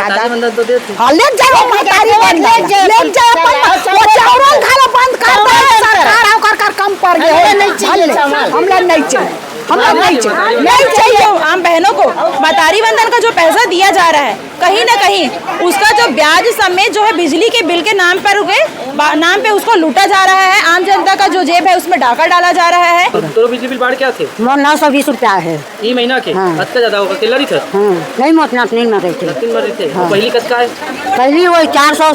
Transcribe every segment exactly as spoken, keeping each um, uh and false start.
महतारी वंदन तो देत हे। हाँ, ले जाओ महतारी वंदन, ले जाओ अपन, वो चावल घलो बंद कर दे सरकार, ओकर कर कम पड़ गए। हमला नहीं चाहिए चावल। हमला नहीं चाहिए, हमला नहीं चाहिए, नहीं चाहिए। आम बहनों को महतारी वंदन का जो पैसा दिया जा रहा है, कहीं ना कहीं उसका जो ब्याज समेत जो है बिजली के बिल के नाम पर हुए, बा-, नाम पे उसको लूटा जा रहा है। आम जनता का जो जेब है उसमें डाका डाला जा रहा है। तोरो बिजली बिल बाढ़ के आथे? मोर नौ सौ बीस रुपया हे। ई महीना के? हाँ। अतका ज्यादा होगा, के लरित हे? हाँ, नहीं, मोर नातिन मरिस हे। नातिन मरिस हे? हाँ। पहली कतका हे? पहली वही चार सौ,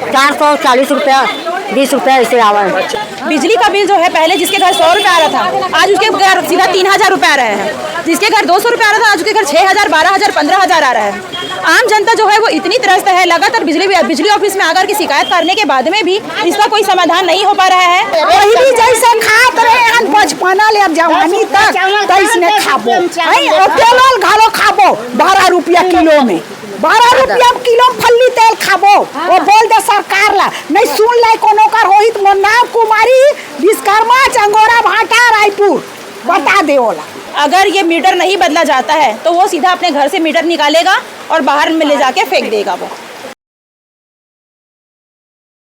चार सौ चालीस रुपया, बीस रुपया ऐसे आवा है। बिजली का बिल जो है, पहले जिसके घर सौ रुपया आ रहा था, आज उसके घर सीधा तीन हजार रुपया आ रहा है। जिसके घर दो सौ रुपया आ रहा था, आज उसके घर छः हजार, बारह हजार, पन्द्रह हजार आ रहा है। आम जनता जो है वो इतनी त्रस्त है, लगातार बिजली, बिजली ऑफिस में आकर के शिकायत करने के बाद में भी इसका कोई समाधान नहीं हो पा रहा है। वही भी जैसे खात रहे हन बचपना ले अब जवानी तक, तैसने खाबो। हैं, और तेल ओल घलो खाबो, बारह रुपया किलो में, बारह रुपया किलो फल्ली तेल खाबो। वो बोल दे सरकार ला, नहीं सुन ले कोनो कर होही त मोर नाम कुमारी विश्वकर्मा, चंगोरा भाटा, रायपुर, बता दे ओला। अगर ये मीटर नहीं बदला जाता है तो वो सीधा अपने घर से मीटर निकालेगा और बाहर में ले जाके फेंक देगा वो।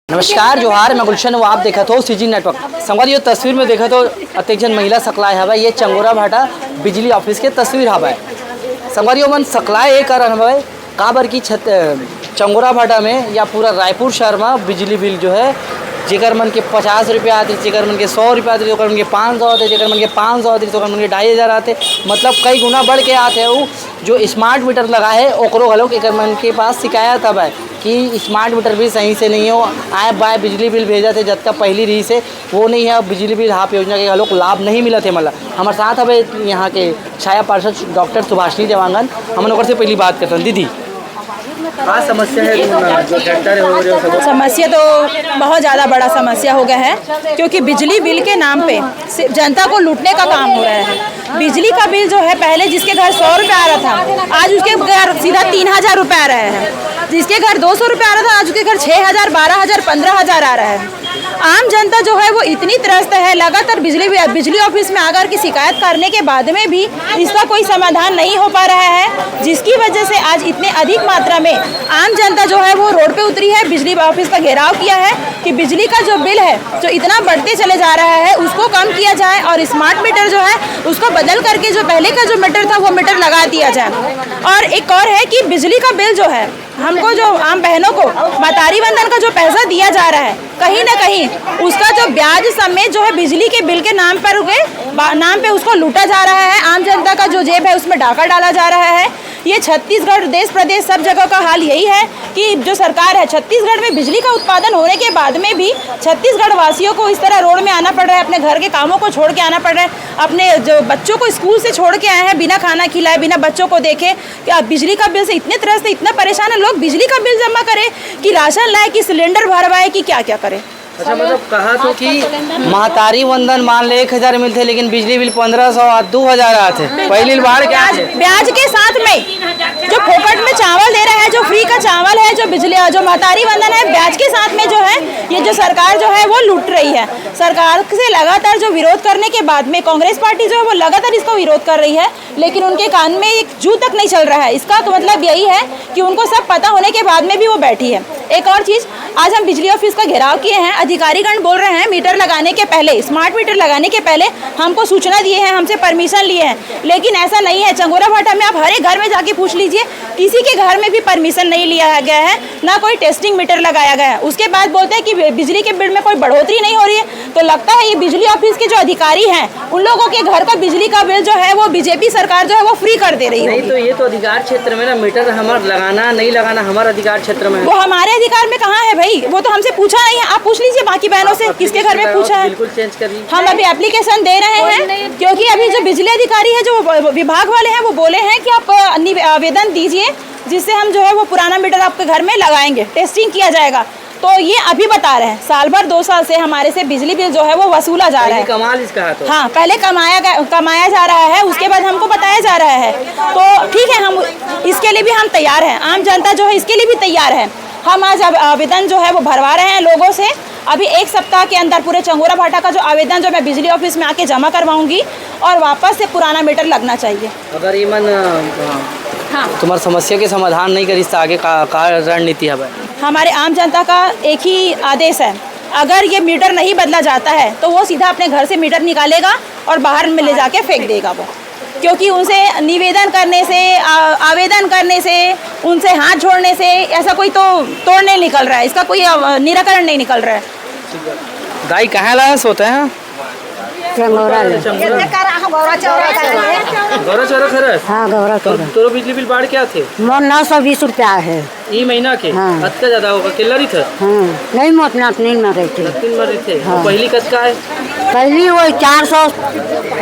नमस्कार, जोहार, मैं गुलशन, वो आप देखत हो सीजी नेटवर्क। संगवारी, ये तस्वीर में देखत हो, अतेक झन महिला सकलाए हवय, ये चंगोरा भाटा बिजली ऑफिस के तस्वीर हवय। संगवारी, मन सकलाए ये कारण हवय, काबर कि छत-, अ, चंगोरा भाटा में या पूरा रायपुर शहर में बिजली बिल जो है, जेकर मन के पचास रुपया आथे, जेकर मन के सौ रुपया आथे, जेकर मन के पाँच सौ आथे, जेकर मन के पाँच सौ आथे, जेकर मन के ढाई हजार आथे, मतलब कई गुना बढ़ के आथे। अउ जो स्मार्ट मीटर लगा है, ओकरो घलोक एकर मन के पास शिकायत हवय कि स्मार्ट मीटर भी सही से नहीं हो, आए बाय बिजली बिल भेजत हे, जतका पहिली रहिस हे, वो नहीं है। अब बिजली बिल हाफ योजना के घलोक लाभ नहीं मिलत हे। मतलब हमर साथ हवे यहाँ के छाया पार्षद डॉक्टर सुभाषिनी देवांगन, हमन ओकर से पहली बात करतन। दीदी, का समस्या है तुम जो ट्रैक्टर हो रहे हो सब? समस्या तो बहुत ज़्यादा बड़ा समस्या हो गया है, क्योंकि बिजली बिल के नाम पे सिर्फ जनता को लूटने का काम हो रहा है। बिजली का बिल जो है, पहले जिसके घर सौ रुपया आ रहा था, आज उसके घर सीधा तीन हजार रुपया आ रहा है। जिसके घर दो सौ रुपया आ रहा था, आज उसके घर छः हजार, बारह हजार, पन्द्रह हजार आ रहा है। आम जनता जो है वो इतनी त्रस्त है, लगातार बिजली, बिजली ऑफिस में आकर के शिकायत करने के बाद में भी इसका कोई समाधान नहीं हो पा रहा है, जिसकी वजह से आज इतने अधिक मात्रा में आम जनता जो है वो रोड पे उतरी है, बिजली ऑफिस का घेराव किया है कि बिजली का जो बिल है जो इतना बढ़ते चले जा रहा है उसको कम किया जाए और स्मार्ट मीटर जो है उसको बदल करके जो पहले का जो मीटर था वो मीटर लगा दिया जाए। और एक और है कि बिजली का बिल जो है हमको जो आम बहनों को महतारी वंदन का जो पैसा दिया जा रहा है, कहीं ना कहीं उसका जो ब्याज समेत जो है बिजली के बिल के नाम पर हुए बा-, नाम पे उसको लूटा जा रहा है। आम जनता का जो जेब है उसमें डाका डाला जा रहा है। ये छत्तीसगढ़, देश प्रदेश, सब जगह का हाल यही है कि जो सरकार है, छत्तीसगढ़ में बिजली का उत्पादन होने के बाद में भी छत्तीसगढ़ वासियों को इस तरह रोड में आना पड़ रहा है, अपने घर के कामों को छोड़ के आना पड़ रहा है, अपने जो बच्चों को स्कूल से छोड़ के आए हैं बिना खाना खिलाए, बिना बच्चों को देखे। क्या बिजली का बिल से इतने त्रस्त, इतना परेशान है लोग, बिजली का बिल जमा करें कि राशन लाए कि सिलेंडर भरवाए कि क्या क्या करें? अच्छा, मतलब कहा तो कि महतारी वंदन मान ले एक हजार मिलथे, लेकिन बिजली बिल पन्द्रह सौ और दो हजार आथे। पहली बार क्या ब्याज, ब्याज के साथ में जो फोकट में चावल दे रहा है, जो फ्री का चावल है, जो बिजली, जो महतारी वंदन है, ब्याज के साथ में जो है ये जो सरकार जो है वो लूट रही है। सरकार से लगातार जो विरोध करने के बाद में कांग्रेस पार्टी जो है वो लगातार इसका विरोध कर रही है, लेकिन उनके कान में एक जू तक नहीं चल रहा है। इसका तो मतलब यही है कि उनको सब पता होने के बाद में भी वो बैठी है। एक और चीज़, आज हम बिजली ऑफिस का घेराव किए हैं, अधिकारीगण बोल रहे हैं मीटर लगाने के पहले, स्मार्ट मीटर लगाने के पहले हमको सूचना दिए हैं, हमसे परमिशन लिए हैं, लेकिन ऐसा नहीं है। चंगोरा भाटा में आप हर एक घर में जाके पूछ लीजिए, किसी के घर में भी परमिशन नहीं लिया गया है, ना कोई टेस्टिंग मीटर लगाया गया है। उसके बाद बोलते हैं कि बि-, बिजली के बिल में कोई बढ़ोतरी नहीं हो रही है। तो लगता है ये बिजली ऑफिस के जो अधिकारी हैं, उन लोगों के घर का बिजली का बिल जो है वो बीजेपी सरकार जो है वो फ्री कर दे रही है। नहीं, तो ये तो अधिकार क्षेत्र में ना, मीटर हमार लगाना नहीं लगाना हमारे अधिकार क्षेत्र में है। वो हमारे अधिकार में कहाँ है भाई? वो तो हमसे पूछा नहीं है। आप पूछ लीजिए बाकी बहनों से किसके घर में पूछा है। बिल्कुल चेंज करिए। हम अभी एप्लीकेशन दे रहे हैं, क्योंकि अभी जो बिजली अधिकारी है, जो विभाग वाले हैं, वो बोले हैं कि आप, अ, निवे-, आवेदन दीजिए, जिससे हम जो है वो पुराना मीटर आपके घर में लगाएंगे, टेस्टिंग किया जाएगा। तो ये अभी बता रहे हैं, साल भर, दो साल से हमारे से बिजली बिल जो है वो वसूला जा रहा है। कमाल इसका है तो। हाँ, पहले कमाया गया, कमाया जा रहा है, उसके बाद हमको बताया जा रहा है। तो ठीक है, हम इसके लिए भी हम तैयार हैं, आम जनता जो है इसके लिए भी तैयार है। हम आज अब आवेदन जो है वो भरवा रहे हैं लोगों से। अभी एक सप्ताह के अंदर पूरे चंगोरा भाटा का जो आवेदन जो मैं बिजली ऑफिस में आके जमा करवाऊंगी और वापस से पुराना मीटर लगना चाहिए। अगर ये मन, अ, तुम्हार समस्या के समाधान नहीं करिस, त आगे का, का रणनीति हवय? हमारे आम जनता का एक ही आदेश है, अगर ये मीटर नहीं बदला जाता है तो वो सीधा अपने घर से मीटर निकालेगा और बाहर में ले जाके फेंक देगा वो, क्योंकि उनसे निवेदन करने से, आ-, आवेदन करने से, उनसे हाथ जोड़ने से ऐसा कोई तो तोड़ नहीं निकल रहा है, इसका कोई, अ, निराकरण नहीं निकल रहा है। दाई, कहाँ ला सोते हैं? चंगोरा ले। गौरा चौरा खरस। हाँ, गौरा तो चौरा। तोरो बिजली बिल बाढ़ क्या थे? मोर नौ सौ बीस रुपया है। ई महीना के? हाँ। अतका ज्यादा होगा, केला रही था? हाँ, नहीं, मोर अपना अपने में रही थी। तीन बार रही थे। हाँ। पहली कतका है? पहली वो चार सौ,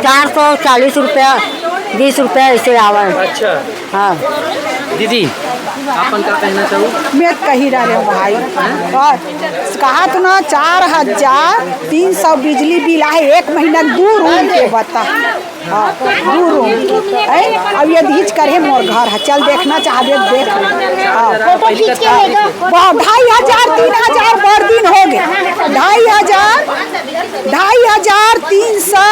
चार सौ चालीस रुपया, बीस रुपया ऐसे आवा है। अच्छा। हाँ। दीदी, आपन का कहना चाहू? मैं कही रहे हूँ भाई, और कहा तो ना, चार हजार तीन सौ बिजली बिल आहे, एक महीना दू रूम के, बता। हाँ, दू रूम के, हैं? अब ये धीच करे मोर घर है, चल देखना चाहबे, देख। हाँ। फोटो खींच के ले दो। वाह, ढाई हजार, तीन हजार बड़ दिन हो गए, ढाई हजार, ढाई हजार तीन सौ,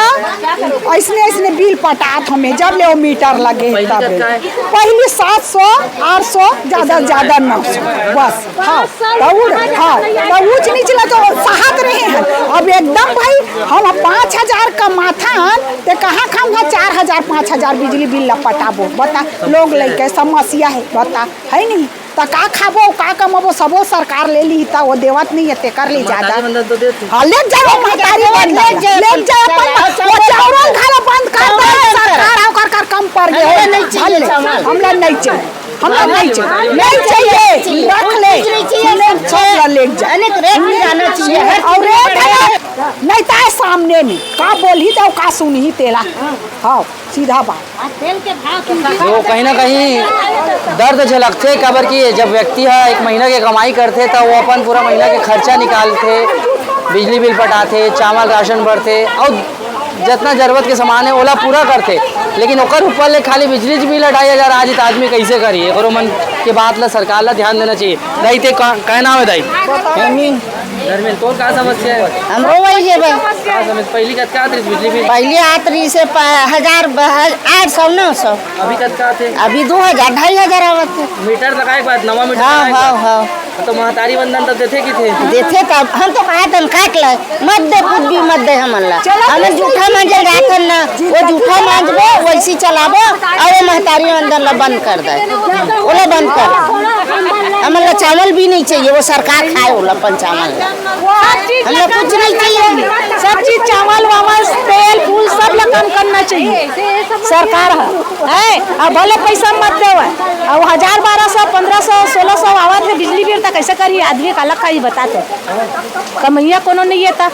ऐसने, ऐसने बिल पटात हमें, जब ले वो मीटर लगे पहली तब। कब का है? पहली सात सौ, आठ सौ, ज्यादा से ज्यादा नौ सौ, बस। हाँ, तो उड़, हाँ, तो ऊंच नीच ला तो सहत रहे हैं। अब एकदम भाई, हम पाँच हजार कमाथन, ते कहाँ खाऊंगा चार हजार, पाँच हजार बिजली बिल ला पटाबो? बता, लोग लइके समस्या है, बता, है नहीं? त का खाबो, का कमाबो, सबो सरकार ले ली, त वो देवत नहीं है, तेकर ले ज्यादा। महतारी वंदन तो देत ही। हाँ, ले जाओ महतारी वंदन, ले जाओ, ले जाओ अपन, अपन, वो चावल घाला बंद कर दे, सरकार आओ कर, कर कम पड़ गए। हमला नहीं चाहिए चावल। हमला नहीं चाहिए, हमला नहीं चाहिए, नहीं चाहिए, रख ले, ले, सब ला ले जा। अनेक रेट में जाना चाहिए, हर और चीज रेट में है, नहीं तो सामने में का बोली तो का सुनही तेला। हाँ, सीधा बात। जो कहीं ना कहीं दर्द झलकथे, काबर कि जब व्यक्ति ह एक महीना के कमाई करथे, त वो अपन पूरा महीना के खर्चा निकालथे, बिजली बिल पटाथे, चावल राशन भरथे, और जितना जरूरत के सामान है, ओला पूरा करथे, लेकिन ओकर ऊपर ले खाली बिजली बिल ढाई हजार आ जाए, त आदमी कैसे करी? एकरो मन के बात ला, सरकार ला ध्यान देना चाहिए। दाई, ते का, का नाम है, दाई? हेमी। धर्मेंद्र, तोर का समस्या है? हमरो वही है भाई। का समस्या? पहली कतका आत रहिस बिजली बिल? पहली आत रहिस हे प-, हजार, ब-, आठ सौ, नौ सौ। अभी कतका आथे? अभी दो हजार, ढाई हजार आवत हे। मीटर लगाए के बाद, नवा मीटर हाँ, लगाए के हाँ, बाद। हाँ। तो महतारी वंदन तो देथे कि थे? देथे तब, हम तो कहा तन काट ले, मत दे, कुछ भी मत दे हमन ला। हमन जूठा मांजे राखन ना, वो जूठा मांजबो, वैसी चलाबो, और वो महतारी वंदन ला बंद कर दे, ओला बंद कर। हमन ला चावल भी नहीं चाहिए, वो सरकार खाए, ओला अपन चावल ला। हमला कुछ नहीं चाहिए। सब चीज, चावल वावल, तेल फूल, सब ला कम करना चाहिए सरकार ह। हैं? अब भले पैसा मत देवे, अब हजार, बारह सौ, पन्द्रह सौ, सोलह सौ आवत हे बिजली बिल, त कैसे करी आदमी? काला खाई, बता तो। कमैया कोनो नहीं है त।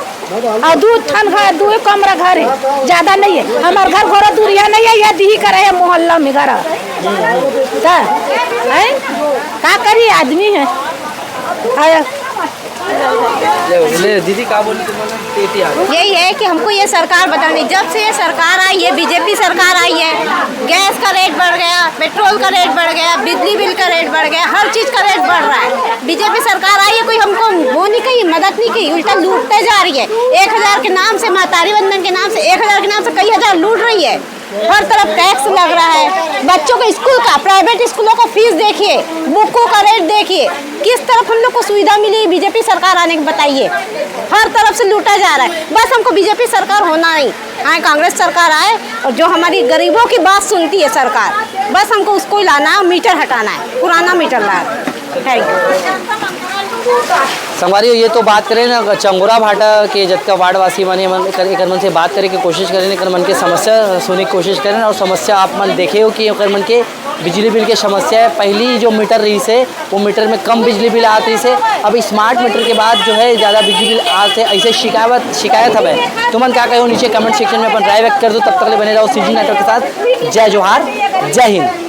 और दू ठन घर, दू कमरा घर है, ज्यादा नहीं है। हमार घर घोड़ा दूरिया नहीं है, ये दिही करे है मोहल्ला में घर। त, हैं? का करी आदमी है? आय-, ले, ले, दीदी का बोली तुम लोग? यही है कि हमको ये सरकार बदलनी, जब से ये सरकार आई है, बीजेपी सरकार आई है, गैस का रेट बढ़ गया, पेट्रोल का रेट बढ़ गया, बिजली बिल का रेट बढ़ गया, हर चीज का रेट बढ़ रहा है। बीजेपी सरकार आई है, कोई हमको वो नहीं कही, मदद नहीं की, उल्टा लूटते जा रही है। एक हजार के नाम से, महतारी वंदन के नाम से, एक हजार के नाम से कई हजार लूट रही है। हर तरफ टैक्स लग रहा है, बच्चों के स्कूल का, प्राइवेट स्कूलों का फीस देखिए, बुकों का रेट देखिए, किस तरफ हम लोग को सुविधा मिली, बीजेपी सरकार आने के बताइए। हर तरफ से लूटा जा रहा है। बस हमको बीजेपी सरकार होना नहीं, आए कांग्रेस सरकार आए, और जो हमारी गरीबों की बात सुनती है सरकार, बस हमको उसको ही लाना है और मीटर हटाना है, पुराना मीटर लाना है। Thank you. संगवारी, ये तो बात करें ना चंगोरा भाटा के जतका वार्ड वासी मन हे, मन कर, एकर मन से बात करे के कोशिश करें, एकर मन के समस्या सुने के कोशिश करें, और समस्या आप मन देखे हो कि एकर मन के बिजली बिल के समस्या है। पहली जो मीटर रहिस हे, वो मीटर में कम बिजली बिल आत रहिस हे। अब स्मार्ट मीटर के बाद जो है ज़्यादा बिजली बिल आत हे, ऐसे शिकायत, शिकायत हवे। तुमन का कहो, नीचे कमेंट सेक्शन में अपन राय व्यक्त कर दो। तब तक ले बने रहो सीजी नेटवर्क के साथ। जय जोहार, जय हिंद।